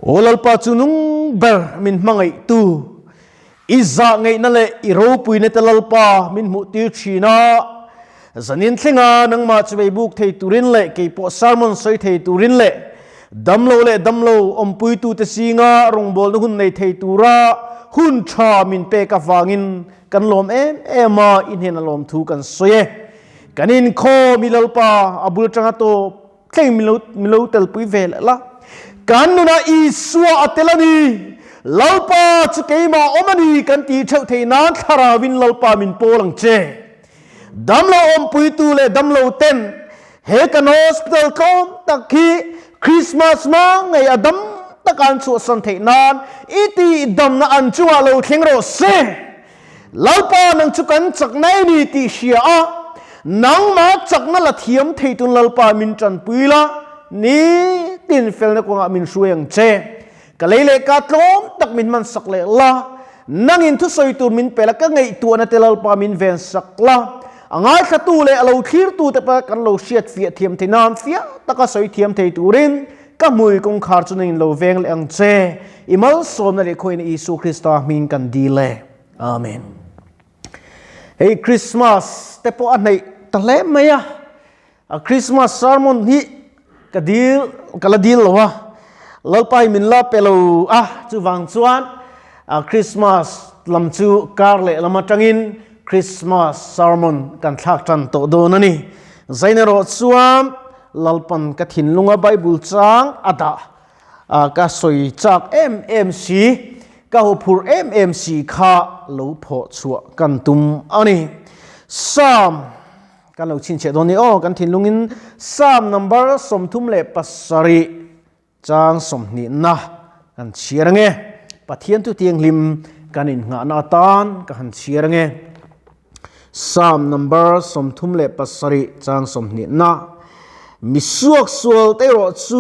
Aw Lalpa chu nung ber min hmangaihtu, i zah ngeihna leh i ropuina te Lalpa min hmuhtir thin a. Zanin thlenga nangmah chu bei buk thei turin leh keipawh sermon sawi thei turin leh damlo leh damlo awmpuitute zinga rawngbawlna hun nei thei tura hun tha min pek avangin kan lawm em em a, i hnena lawmthu kan sawi e. Kan inkhawm i Lalpa a bul atanga tawp thleng min lo telpui ve leh la. Kan nunah Isua a tel a ni. Lalpa chu keimah awm a ni kan tih theuh theih nan Thlarauin Lalpa min pawl ang che. Damlo awmpuitu leh damlo ten he kan hospital tlawm tak hi Christmas hma ngei a dam taka an chhuahsan theih nan i tih damna an chungah lo thleng rawh se. Lalpa nang chu kan chakna i ni tih hria a, nangmah chakna la thiam thei tun Lalpa min tanpui la, nitin felna kawngah min hruai ang che. Ka lei leh ka tlawm tak min hman sak leh la, nangin thusawi tur min pe la, ka ngaihtuahna te Lalpa min ven sak la, a ngaithlatu leh a lo thlirtu te pawh kan lo hriat fiah thiam thei nan fiah taka sawi thiam thei turin ka hmui kawngkhar chu nangin lo veng leh ang che. I malsawmna leh khawiin Isu Krista hming kan dil e. Amen. Hei Christmas te pawh a hneih ta hle mai a. A Christmas sermon hi ka dil ka la dil lo a. Lalpa hi min la pe lo a, chuvang chuan a Christmas lam chu kar leh lam atangin Christmas sermon kan thlak tan tawh dawn a ni. Zain erawh chuan Lalpan ka thinlunga Bible chang a dah Ka sawi chak em em si, ka huphurh em em si kha lo phawh chhuah kan tum a ni. Psalm kan lo chhinchhiah dawn ni aw, kan thinlungin Psalm number 37 chang 20 na kan chhiar ange. Pathian thu thianghlim kan innghahna atan ka han chhiar ange. Psalm number 37 chang 20 na Mi suak sual te erawh chu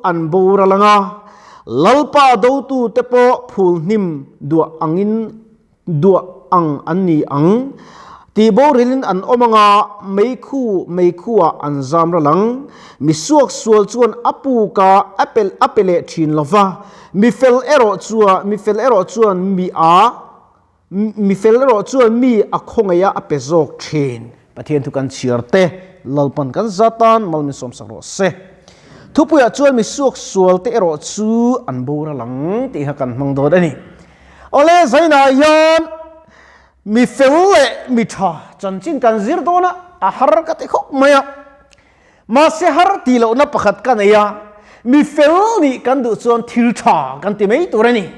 an boral anga, Lalpa dotu te pawh phul hnim duah angin duah ang an ni ang. Tih borilin an awm anga, meikhu meikhuah an zam ral ang. Mi suak sual chuan a puka a pel a pe leh thin lova, mi fel erawh chuan mi fel erawh chuan mi a Mi fel erawh chuan mi a khawngaih a a pe zawk thin. Pathian thu kan chhiar te, Lalpan kan za tan mal min sawmsak rawh se. Thupuiah chuan mi suak sual te erawh chu an boral ang tih kha kan hmang dawn a ni. Awle zainah hian mi fel leh mi tha chanchin kan zir dawn a, a har ka ti khawp mai a. Mahse har tih lohna pakhat ka nei a, mi fel nih kan duh chuan thil tha kan ti mai tur a ni.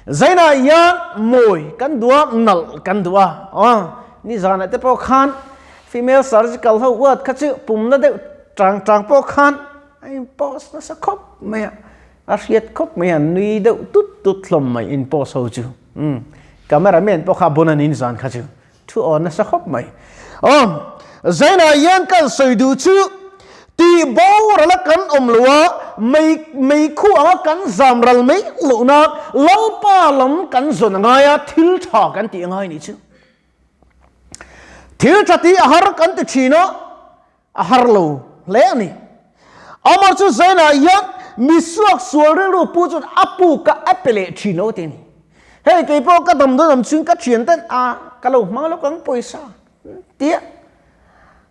Zainah hian mawi kan duh a, nalh kan duh a, aw nizanah te pawh khan female surgical ho uat kha chu pumna deuh tang tang pawh khan a in post nasa khawp mai a, a hriat khawp mai a, nui deuh tut tut hlawm mai in post ho chu. Umm camera man pawh kha a bun a ni nizan kha chu. Thu aw nasa khawp mai. Aw, Zainah hian kan sawi duh chu tih boral a kan awm lo a, mei meikhu anga kan zam ral mai loh nan Lalpa lam kan zawn a ngai a, thil tha kan tih a ngai nih chu. Thil tha tih a har kan ti thin a, a har lo hle a ni. Amah chu Zainah hian mi suak sual rilru pu chuan a puk a a pe leh thin lo ti a ni. Hei kei pawh ka dam dawn awm chhung ka thian ten a ka lo hmang lawk ang pawisa tia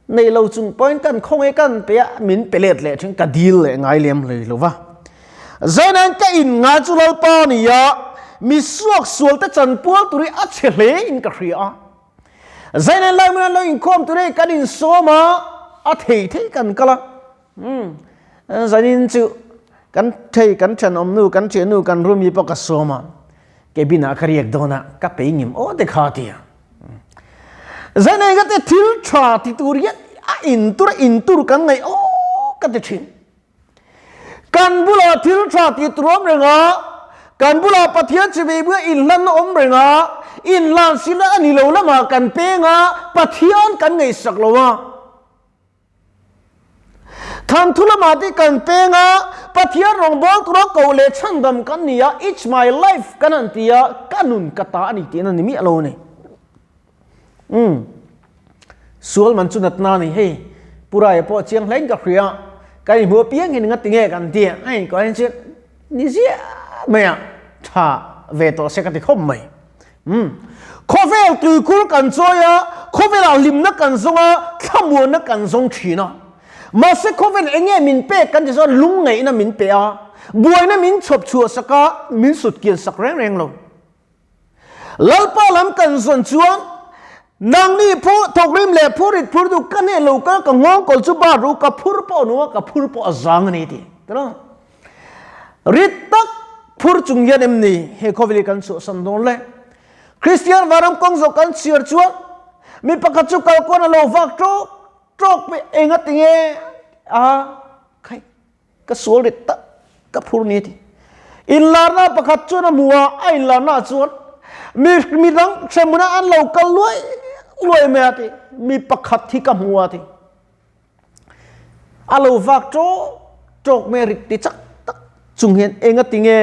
nei lo chung pawhin kan khawnge kan pe a min pe let leh thin ka dil leh ngai lem hlei lo va. Zainah ka in ngai chu Lalpa ni a mi suak sual te chanpual tur hi a chhe hle in ka hria a. Zainen lai hmun an lo inkhawm tur hei kan insawm a, a thei thei kan kal a. Umm zanin chu kan thei kan thenawmnu kan thiannu kan room hi pawh ka sawm a, cabin ah ka riak dawn a, ka pei ngim aw te kha tia. Zainen ka te thil tha ti tur hian a in tur a in tur kan ngaih aw ka ti thin. Kan bulah thil tha tih tur awm reng a, kan bulah Pathian chivei buia inhlanna awm reng a, inhlan sila a ni lo lamah kan peng a, Pathian kan ngaihsak lo a. Thanthu lamah te kan peng a, Pathian rawngbâwl tura koh leh chhandam kan ni a, It's my life kan han ti a, ka nun ka ta a ni tihna ni miah lo a ni. Umm. Sual man chu natna a ni hei. Pu Raia pawh chiang hlein ka hria. Kan inhmu apiang hian nga tinge kan ti a, hei ka en chian Ni ziah mai a, tha ve tawh se ka ti khawp mai. Umm. Khawvel tuikhur kan chawi a, khawvelah hlimna kan zawng a, thlamuanna kan zawng thin a. Mahse khawvel eng nge min pek kan ti chuan lungngaihna min pe a, buaina min chhawp chhuah sak a, min sut kian sak reng reng lo. Lalpa lam kan zawn chuan nangni phu thawkrim leh phurit phur duh ka hne lo kal ka nghawng kawl chu bar ru ka phur pawh nu a ka phur pawh a zang a ni ti tiraw. Rit tak phur chung hian em ni he khawvel hi kan chhuahsan dawn le? Kristian vanram kawng zawh kan chhiar chuan mi pakhat chu kalkawn a lo vak tawk tawk mai enga tinge a khai ka sual rit tak ka phur ni ti. Inlarna pakhat chuan a hmu a, a inlarna chuan mi midang hremhmunah an lo kal luai luai mai a ti. Mi pakhat hi ka hmu a ti. A lo vak ṭawk ṭawk mai a rit ti chak tak chung hian enga ti nge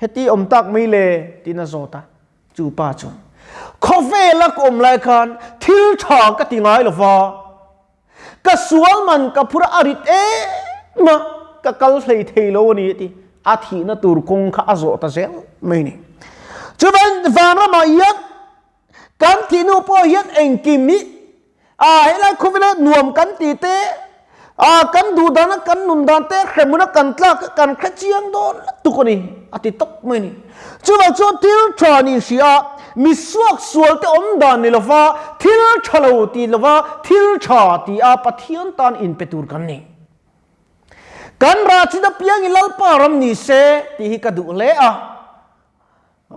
heti awm tak mai le tiin a zawt a, chu pa chuan khawvela ka awm lai khan thil ṭha ka ti ngai lo va, ka sual man ka phur a rit em a, ka kal hlei thei lo a ni a ti, a thihna tur kawng kha a zawh ta zel mai a ni. Chuvan vanramah hian Kan thihnu pawh hian engkim hi a helai khawvela nuam kan ti te, a kan duh dana kan nun dan te hremuna kan tlak kan hre chiang dawn lutuk a ni a ti tawp mai a ni. Chuvang chuan thil tha ni hria mi suak sual te awm dan ni lova thil tha lo ti lova thil tha ti a Pathian tan inpe tur kan ni. Kan rah chin apiangin Lalpa ram ni se tih hi ka duh hle a.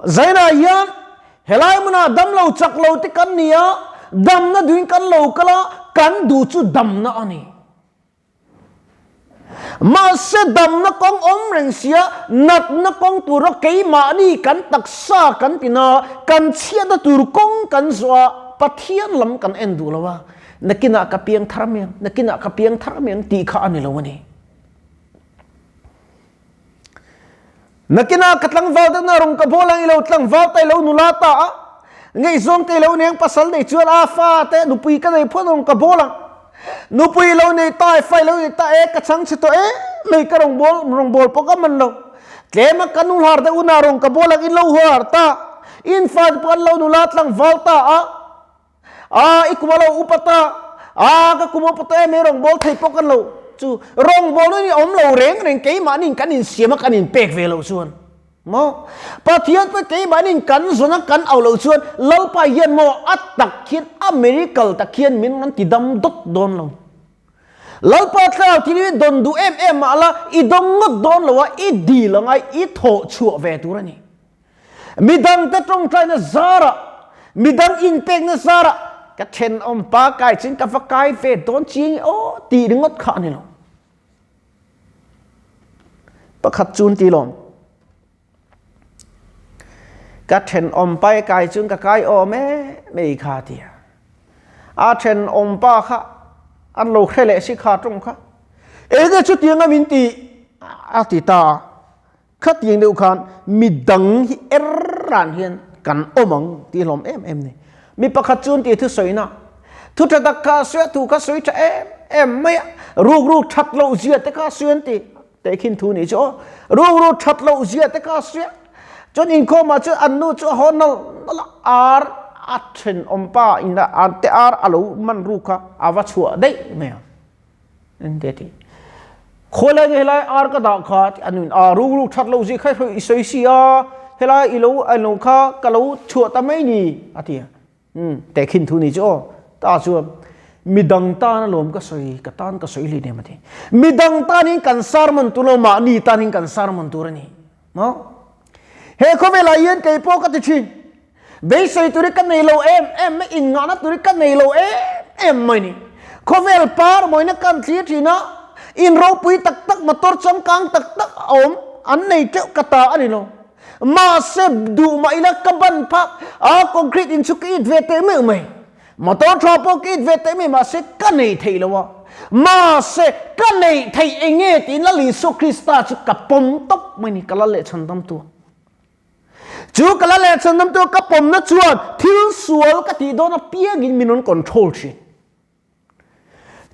Zainah hian helai hmunah damlo chak lo te kan ni a, damna duhin kan lo kal a, kan duh chu damna a ni. Mahse damna kawng awm reng sia, natna kawng tura keimahni kan taksa kan tina, kan chhiatna tur kawng kan zawh a, Pathian lam kan en duh lo a, nakinah ka piang thar mai ang, nakinah ka piang thar mai ang tih kha a ni lo a ni. Nakinah ka tlangval deuh na rung ka bawl ang i lo tlangval ta i lo nula ta a, ngaihzawng te i lo nei ang pasal nei chuan a fa te nupui ka nei phawn rung ka bawl ang. Nupui i lo nei ta e fa i lo nei ta e ka chhang chhe tawh em mai ka rung bawl rung bawl pawh ka man lo. Tlem a ka nu hlar deuh una rung ka bawl ang in lo har ta in fa te pawh an lo nula tlangval ta a. A i kum a lo upa ta a ka kum upa ta em e rawngbâwl thei pawh kan lo chu rawngbâwl hi awm lo reng reng keimahniin kan insiam a kan inpek ve loh chuan maw Pathian pawh keimahniin kan zawn a kan au loh chuan Lalpa hian maw a tak hian a miracle tak hian min rawn ti dam dawt dawn lo. Lalpa thlarau thil hi dawn duh em em mah la i dawng ngawt dawn lo a i dil a ngai i thawh chhuah ve tur a ni. Midangte tawngtaina zarah, midang inpekna zarah ka thenawm pa kai chin ka va kai ve dawn chiang e aw tih ringawt kha a ni lo. Pakhat chun ti lawm. Ka thenawm pa kai chun ka kai awm e mei kha tia. A thenawm pa kha an lo hre leh si kha tawng kha. Enge chutianga min ti a ti ta. Khatiang deuh khan midang hi er ran hian kan awm ang tih hlawm em em ni. Mi pakhat chuan tih thusawina thu tha tak kha a sawi a, thu kha sawi tha em em mai a, ruk ruk that loh zia te kha a sawi an ti tehkhin thu nih chu aw. Ruk ruk that loh zia te kha a sawi a, chuan inkhawmah chuan an nu chu a haw nal nal a, ar a thenawm pa in a an te ar a lo man ruk kha a va chhuah daih mai a. Engte ti. Khawilai nge helai ar ka dah kha ti an in a ruk ruk that lo zi kha i sawi si a helai i lo an lo kha ka lo chhuah ta mai ni a ti a. Um te khin thu ni chu aw ta chuan midang tan alawm ka sawi ka tan ka sawi hlei nem a ti. Midang tanin kan sermon tur lo mahni tanin kan sermon tur a ni. Maw? He khawvelah hian kei pawh ka ti thin. Beisei tur hi ka nei lo em em mai, inngahna tur hi ka nei lo em em mai ni. Khawvel par mawina kan thlir thin a, in ropui tak tak, motor changkang tak tak a awm, an nei teuh ka ta a ni lo. Mahse duh mah ila ka ban phak a, concrete in chu ka it ve teh meuh mai. Motor tha pawh ka it ve teh mai mahse ka nei thei lo a. Mahse ka neih theih eng nge tiin Lal Isua Krista chu ka pawm tawp mai ni, ka lal leh chhandam tu. Chu ka la leh chhandam tu ka pawmna chuan thil sual ka tih dawn apiangin min rawn control thin.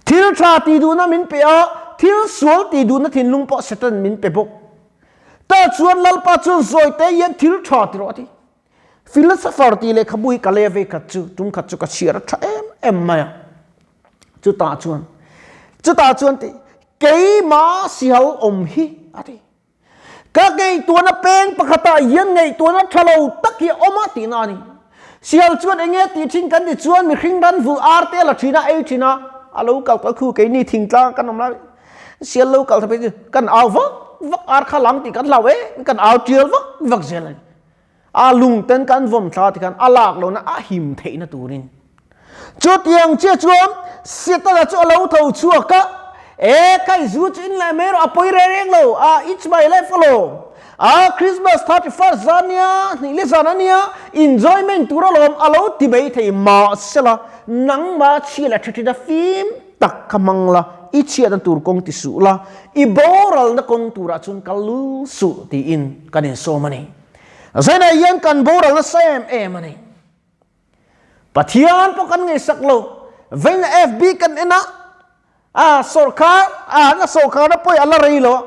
Thil tha tih duhna min pe a, thil sual tih duhna thinlung pawh Satan min pe bawk. Ta chuan Lalpa chuan zawi te hian thil tha ti rawh a ti. Philosopher tih lehkhabu hi ka le vei khat chu tum khat chu ka chhiar a tha em em mai a. Chutah chuan chutah chuan ti keima sihal awm hi a ti. Ka ngaihtuahna peng pakhatah hian ngaihtuahna tha lo tak hi a awm a tihna a ni. Sial chuan eng nge tih thin kan ti chuan mihring ran vul ar te a la thin a, ei thin a, a lo kal kal khu keini thingtlang kan awm lai sial lo kal thapei chu kan au vak vak ar kha lang tih kan hlau em kan au tial vak vak zel a ni. A lung ten kan vawm thla ti khan a lak lohna a him theihna turin. Chutiang chiah chuan Setana chu a lo tho chhuak a, E kai zu chu in leh mai rawh a pawi reng reng lo, a it's my life alawm, a Christmas 31st zan nia, hnih le zan a nia, enjoyment tur alawm a lo ti mai thei mahsela nangmah chhia leh tha thin a fim tak kha hmang la, i chhiatna tur kawng ti suh la, i boralna kawng turah chuan kal lul suh tiin kan insawm a ni. Zainah hian kan boral nasa em em a ni. Pathian pawh kan ngaihsak lo. Veina FB kan en a, a sawrkar a na sawrkar na pawi a la rei lo a.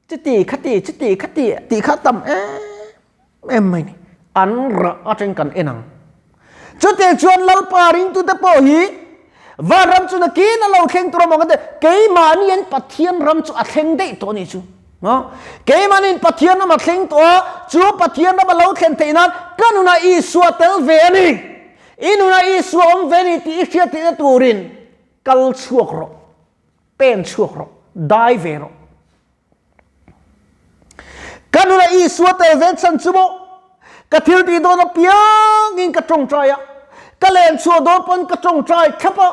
Chuti khati chuti khati tih kha tam em em mai ni. An rah atang kan en ang. Chutiang chuan Lalpa ringtute pawh hi vanram chu nakin a lo thleng tur a maw kan ti. Keimahni an Pathian ram chu a thleng daih tawh a nih chu. Keimahniin Pathian ram a thleng tawh a, chu Pathian ram a lo thlen theih nan ka nunah Isua tel ve a ni. I nunah Isua awm ve a ni tih i hriat theihna turin kal chhuak rawh, pen chhuak rawh, dai ve rawh. Ka nunah Isua tel ve chhan chu maw? Ka thil tih dawn apiangin ka tawngtai a, ka len chhuah dawn pawn ka tawngtai thlap a,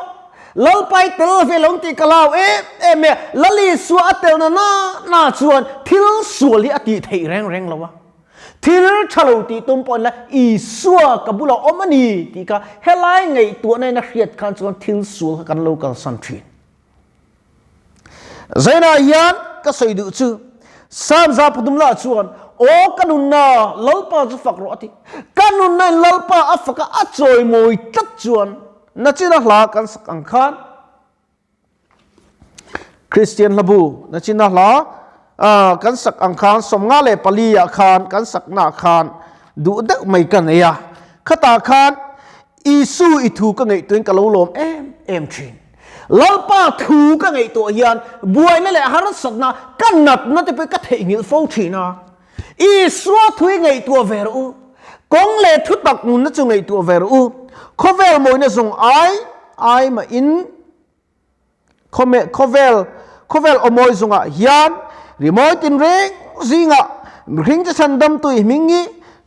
Lalpai tel ve lo tih ka lau em em e, Lal Isua a telna na na chuan thil sual hi a tih theih reng reng lo a, thil tha lo tih tum pawhin la Isua ka bulah awm a ni tih kha helai ngaihtuahna in a hriat khan chuan thil sual kha kan lo kalsan thin. Zainah hian ka sawi duh chu Samza pathum lah chuan aw ka nunna Lalpa chu fak rawh a ti. Ka nunna in Lalpa a fak a, a chawimawi tlat chuan nachina hla kan sak ang khan Kristian hlabu nachina hla kan sak ang khan 54 ah khan kan sakna khan duh deuh mai ka nei a. Khatah khan Isu i thu ka ngaihtuahin ka lo lawm em em thin. Lalpa thu ka ngaihtuah hian buaina leh harsatna ka natna te pawh ka theihnghilh fo thin a. Isua thu hi ngaihtuah ve rawh u. Kawng leh thu tak nunna chu ngaihtuah ve rawh u. Khawvel mawina zawng ai ai mahin Khawvel khawvel awmawi zungah hian rimawi tinreng zingah mihring che chhandamtu i hming hi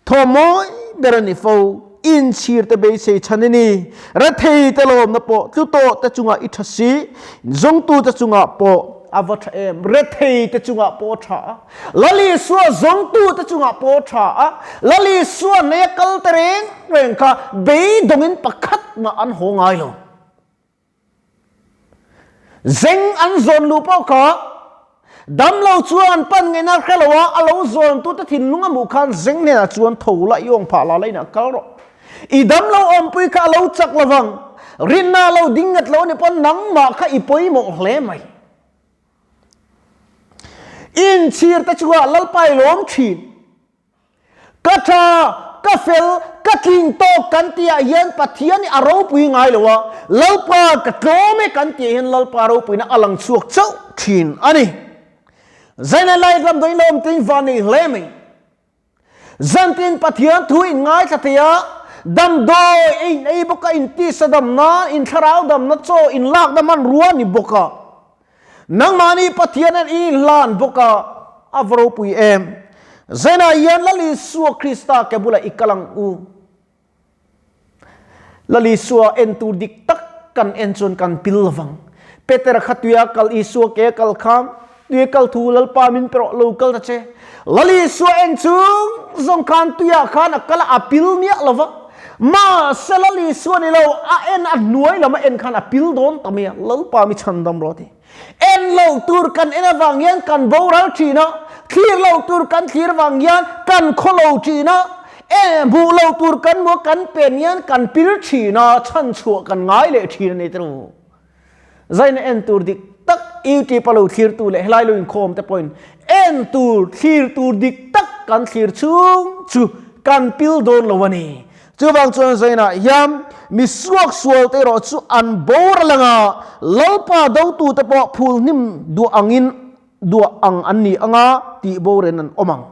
thawmawi ber a ni fo. Inchhir te beisei chhan i ni. Rethei te lawmna pawh tlu tawh te chungah i tha si, zawngtu te chungah pawh a va tha em. Rethei te chungah pawh a tha a, Lal Isua zawngtu te chungah pawh a tha a, Lal Isua neia kal te reng reng kha beidawngin pakhat mah an haw ngai lo. Zeng an zawn luh pawh kha damlo chuan an pan ngeina hre lo a, a lo zawntute thinlung a hmuh khan zeng hnenah chuan tho la i awng phah la la inah kal rawh. I damlo awmpui kha a lo chak lovang, rinna a lo ding ngat lo a ni pawn nangmah kha i pawimawh hle mai. I inchhir te chungah Lalpa i lawm thin. Ka tha, ka fel, ka tling tawk kan tihah hian Pathian hi a ropui ngai lo a, Lalpa ka tlawm e kan tihah hian Lalpa ropuina a lang chhuak chauh thin a ni. Zaina lai ram dawin lo awm tuin van nei hle mai. Zantin Pathian thu in ngaithla thei a, damdawi ei in ei bawk a, in tisa damna, in thlarau damna chaw in lakna hmanrua ni bawk a. Nangmahni Pathian an i hlan bawk a, a va ropui em. Zainah hian Lal Isua Krista ke bulah i kal ang u. Lal Isua en tur dik tak kan en chuan kan pil lovang. Petera kha tuia kal Isua ke a kal kha, tuia kal thu Lalpa min pe rawh lo kal ta che. Lal Isua en chung zawng khan tuiah khan a kal a, a pil miah lova. Mahse Lal Isua ni lo, a en a hnuai lam a en khan a pil dawn ta mai a, Lalpa mi chhandam rawh a ti. En lo tur kan en avang hian kan boral thin a, thlir lo tur kan thlir avang hian kan khaw lo thin a, e hmuh lo tur kan hmu a kan pen hian kan pil thin a, chhanchhuah kan ngai leh thin a ni tiraw. Zaina en tur dik tak YouTube a lo thlirtu leh helai lo inkhawm te pawhin en tur, thlir tur dik tak kan thlir chhung chu kan pil dawn lo a ni. Chuvang chuan Zainah hian mi suaksual te erawh chu an boral anga Lalpa dotute pawh phul hnim duah angin duah ang an ni anga tih boren an awm ang.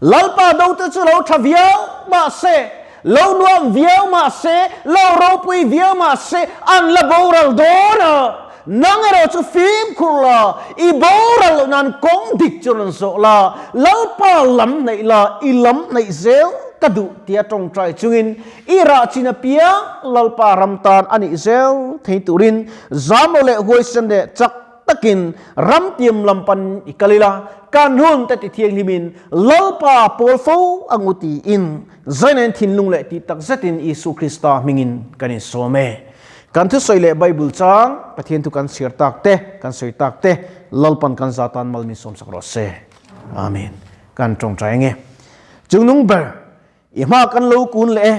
Lalpa dote chu lo tha viau mah se, lo nuam viau mah se, lo ropui viau mah se, an la boral dawn a. Nang erawh chu fimkhur la, i boral loh nan kawng dik chu rawn zawh la, Lalpa lam hnaih la, i lam hnaih zel ka duh tia tawngtai chungin i rah chin apiang Lalpa ram tan a nih zel thei turin zamlo leh huaisen leh chak takin ramtiam lam pan i kal ila, kan hun te ti thianghlimin Lalpa pawl fo ang u tiin Zainain thinlung leh tih tak zetin Isu Krista hmingin kan insawm e. Kan thusawi leh Bible chang Pathian thu kan chhiar tak te, kan sawi tak te Lalpan kan za tan mal min sawmsak rawh se. Amen. Kan tawngtai ange. Chungnung ber I hma kan lo kun leh e.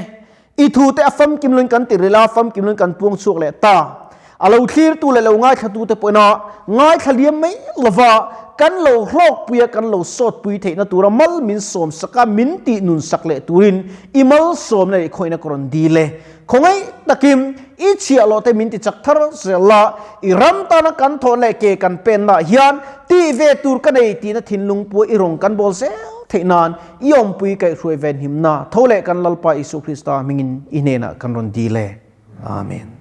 I thu te a famkim loin kan ti ril a, famkim loin kan puang chhuak leh ta. A lo thlirtu leh lo ngaithlatu te pawhin a ngaithla liam mai lova, kan lo hlawkpui a, kan lo sawtpui theihna tura mal min sawmsak a, min tih nunsak leh turin i malsawmna leh i khawihna ka rawn dil e. Khawngaih takin i chhiah loh te min ti chak thar zel la, i ram tana kan thawh leh ke kan pennaah hian tih ve tur ka nei tihna thinlung pua i rawn kan bawl zel theih nan i awmpui kaihhruai ven himna tho leh kan Lalpa Isua Krista hmingin i hnenah kan rawn dil e. Amen.